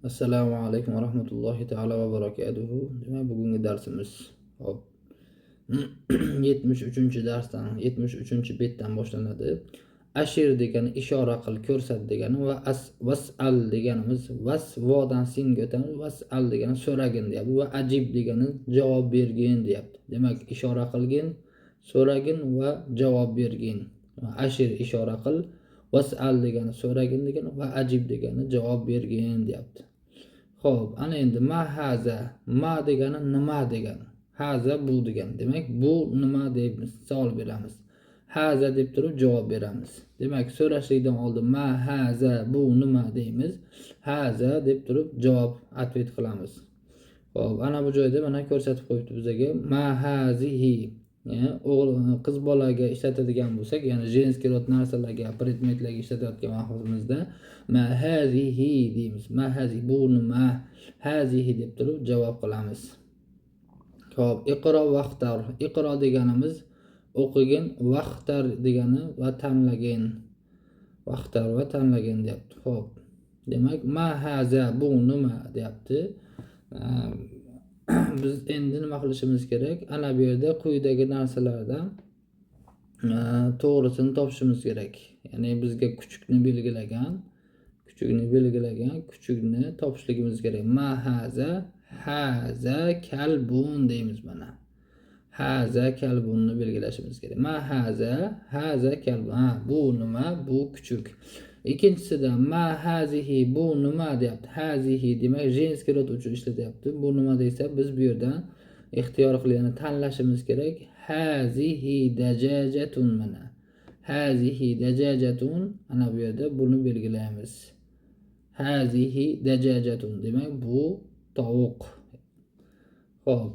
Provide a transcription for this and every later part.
Assalomu alaykum va rahmatullohi taolo va barakatuhu. Demak, bugungi darsimiz, hop, 73-darsdan, 73-betdan boshlanadi. Ashir degani ishora qil, ko'rsat degani va as vasal deganimiz vas vodan singa o'tamiz. Vasal degani so'ragin deyapti va ajib degani javob bergin deyapti. Demak, ishora qilgin, so'ragin va javob bergin. Ashir ishora qil, vasal degani so'ragin degani va ajib degani javob bergin deyapti. Xo'p, ana endi ma haza, ma degani nima degani, haza bu degani. Demak, bu nima deb savol beramiz. Haza deb turib javob beramiz. Demak, so'rashlikdan oldin ma haza, bu nima deymiz. Haza deb turib javob ответ qilamiz. Xo'p, ana bu joyda mana ko'rsatib qo'yibdi bizaga ma hazihi. O'g'il qiz bolaga ishlatadigan bo'lsak, ya'ni женский род narsalarga, predmetlarga ishlatayotgan vaqtimizda ma hazihi deymiz. Ma hazi bu nima? Hazihi deb turib javob qilamiz. Xo'p, iqro vaqtar. Iqro deganimiz o'qigin, vaqtar degani va tanlagin. Vaqtar va tanlagin deyapti. Xo'p. Demak, ma haza bu nima deyapti. Biz endi nima qilishimiz kerak? Ana bu yerda quyidagi narsalardan to'g'risini topishimiz kerak. Ya'ni bizga kuchukni belgilagan, kuchukni belgilagan, kuchukni topishligimiz kerak. Ma haza, haza kalbun deymiz mana. Haza kalbunni belgilashimiz kerak. Ma haza, haza kalbun. Ha, bu nima? Bu kuchuk. Ikkinchisida ma hazihi, bu nima deyapti. Hazihi demak женский род uchun ishlatyapti. Bu nima desa, biz bu yerdan ixtiyor qilib, ya'ni tanlashimiz kerak. Hazihi dajajatun mana. Hazihi dajajatun, ana bu yerda buni belgilaymiz. Hazihi dajajatun demak bu tovuq. Xo'p,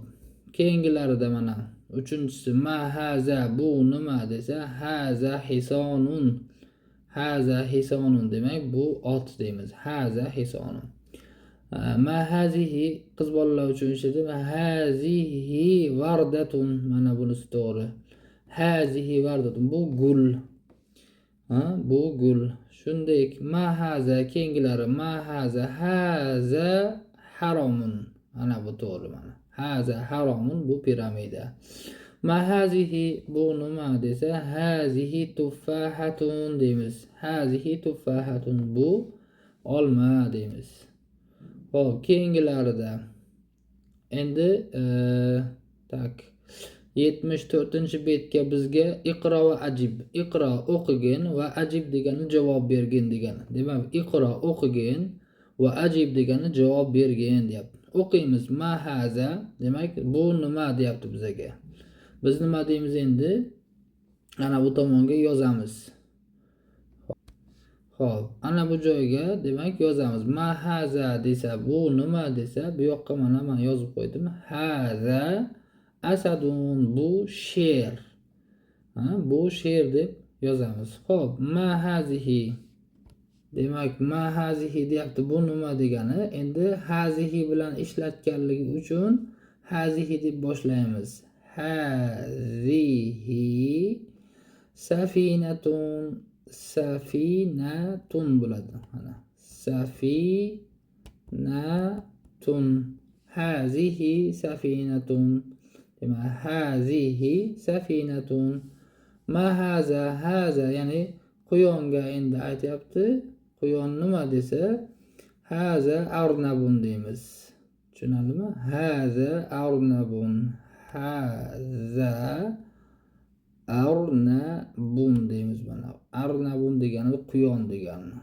keyingilarida mana uchinchisi ma haza, bu nima desa, haza hisonun. Haza hisonun demak bu ot deymiz. Haza hisonun. Ma hazihi qiz bolalar uchun ishlatadi. Hazihi vardatun, mana bunisi to'g'ri. Hazihi vardatun bu gul. Ha, bu gul. Shunday ma haza keyingilari ma haza, haza haromun. Mana bu to'g'ri mana. Haza haromun bu piramida. Ma hazihi bu nima desa, hazihi tuffahatun deymiz. Hazihi tuffahatun bu olma deymiz. Xo'p, keyingilarida endi так 74-betga bizga iqro va ajib. Iqro o'qigin va ajib degani javob bergin degani. Demak, iqro o'qigin va ajib degani javob bergin deyapti. O'qiymiz ma haza, demak bu nima deyapti bizaga. Biz nima deymiz endi? Ana bu tomonga yozamiz. Xo'p, ana bu joyga demak yozamiz. Ma haza desa bu nima desa, bu yoqqa mana men yozib qo'ydim. Haza asadun, bu sher. Ha, bu sher deb yozamiz. Xo'p, ma hazihi. Demak, ma hazihi deyapti, bu nima degani. Endi hazihi bilan ishlatganligi uchun hazihi deb boshlaymiz. Hazihi safinatun, safinatun bo'ladi. Mana safinatun. Hazihi safinatun. Demak, hazihi safinatun. Ma haza, haza ya'ni quyonga endi aytyapti. Quyon nima desa, haza arnabun deymiz. Tushunarlimi? Haza arnabun. Haza arnabun deymiz mana. Arnabun degani quyon degani.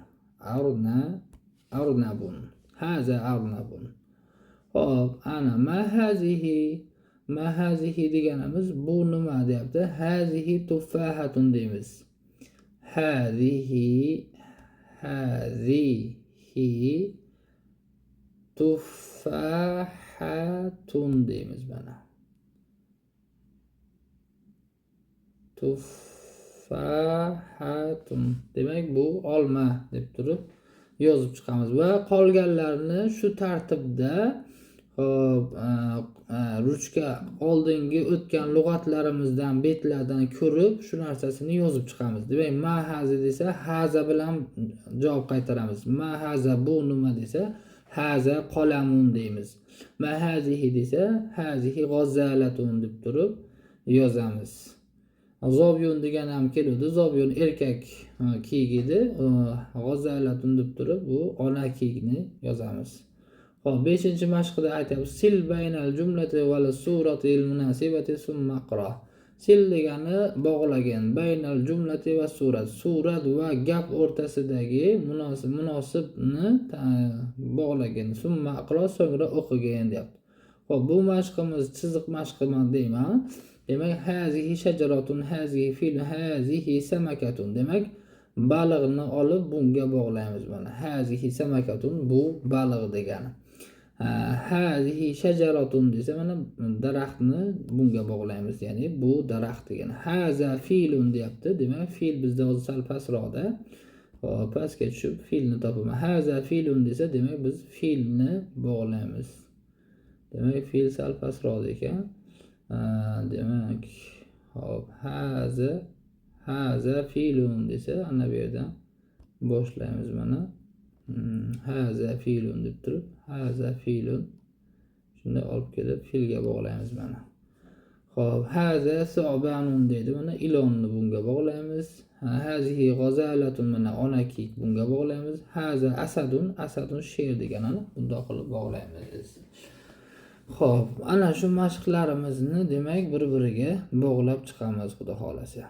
Arnabun. Haza arnabun. Xo'p, ana ma hazihi, ma hazihi deganimiz bu nima deyapti. Hazihi tuffahatun deymiz. Hazihi, hazihi tuffahatun deymiz mana. Tuffahatun. Demak, bu olma deb turib yozib chiqamiz va qolganlarini shu tartibda, xo'p, ruchka oldingi o'tgan lug'atlarimizdan, betlardan ko'rib shu narsasini yozib chiqamiz. Demak, ma haza desa haza bilan javob qaytaramiz. Ma haza bu nima desa Haza qolamun deymiz. Ma hazihi desa, hazihi g'azzalatun deb turib yozamiz. Zobyun degan ham keluvdi. Zobyun erkak kiyik edi. G'azzalatun deb turib bu ona kiyikni yozamiz. Xo'p, 5-mashqda aytyapmiz: Sil baynal jumlati val suratil munasibati summa qra. Sil degani bog'lagan, baynal jumlati va surat. Surat va gap o'rtasidagi munosibni bog'lagan. Summa qra, so'ngra o'qigin deyapti. Xo'p, bu mashqimiz chiziq mashqi deyman. Demak, hazihi shajaratun, hazihi fil, hazihi samakatun. Demak, baliqni olib bunga bog'laymiz mana. Hazihi samakatun, bu baliq degani. Hazihi shajaratun desa, mana daraxtni bunga bog'laymiz, ya'ni bu daraxt degani. Haza filun deyapti. Demak, fil bizda hozir sal pastroqda. Hop, pastga tushib filni topaman. Haza filun desa, demak biz filni bog'laymiz. Demak, fil sal pastroqda ekan. Demak, hop, haza filun desa, ana bu yerdan boshlaymiz mana. Haza filun deb turib, haza filun shunday olib kelib filga bog'laymiz mana. Xo'p, haza su'banun deydi. Mana ilonni bunga bog'laymiz. Hazihi g'azalatun, mana ona kiyik bunga bog'laymiz. Haza asadun, asadun sher deganini bundoq qilib bog'laymiz. Xo'p, ana shu mashqlarimizni demak bir-biriga bog'lab chiqamiz, Xudo xolasa.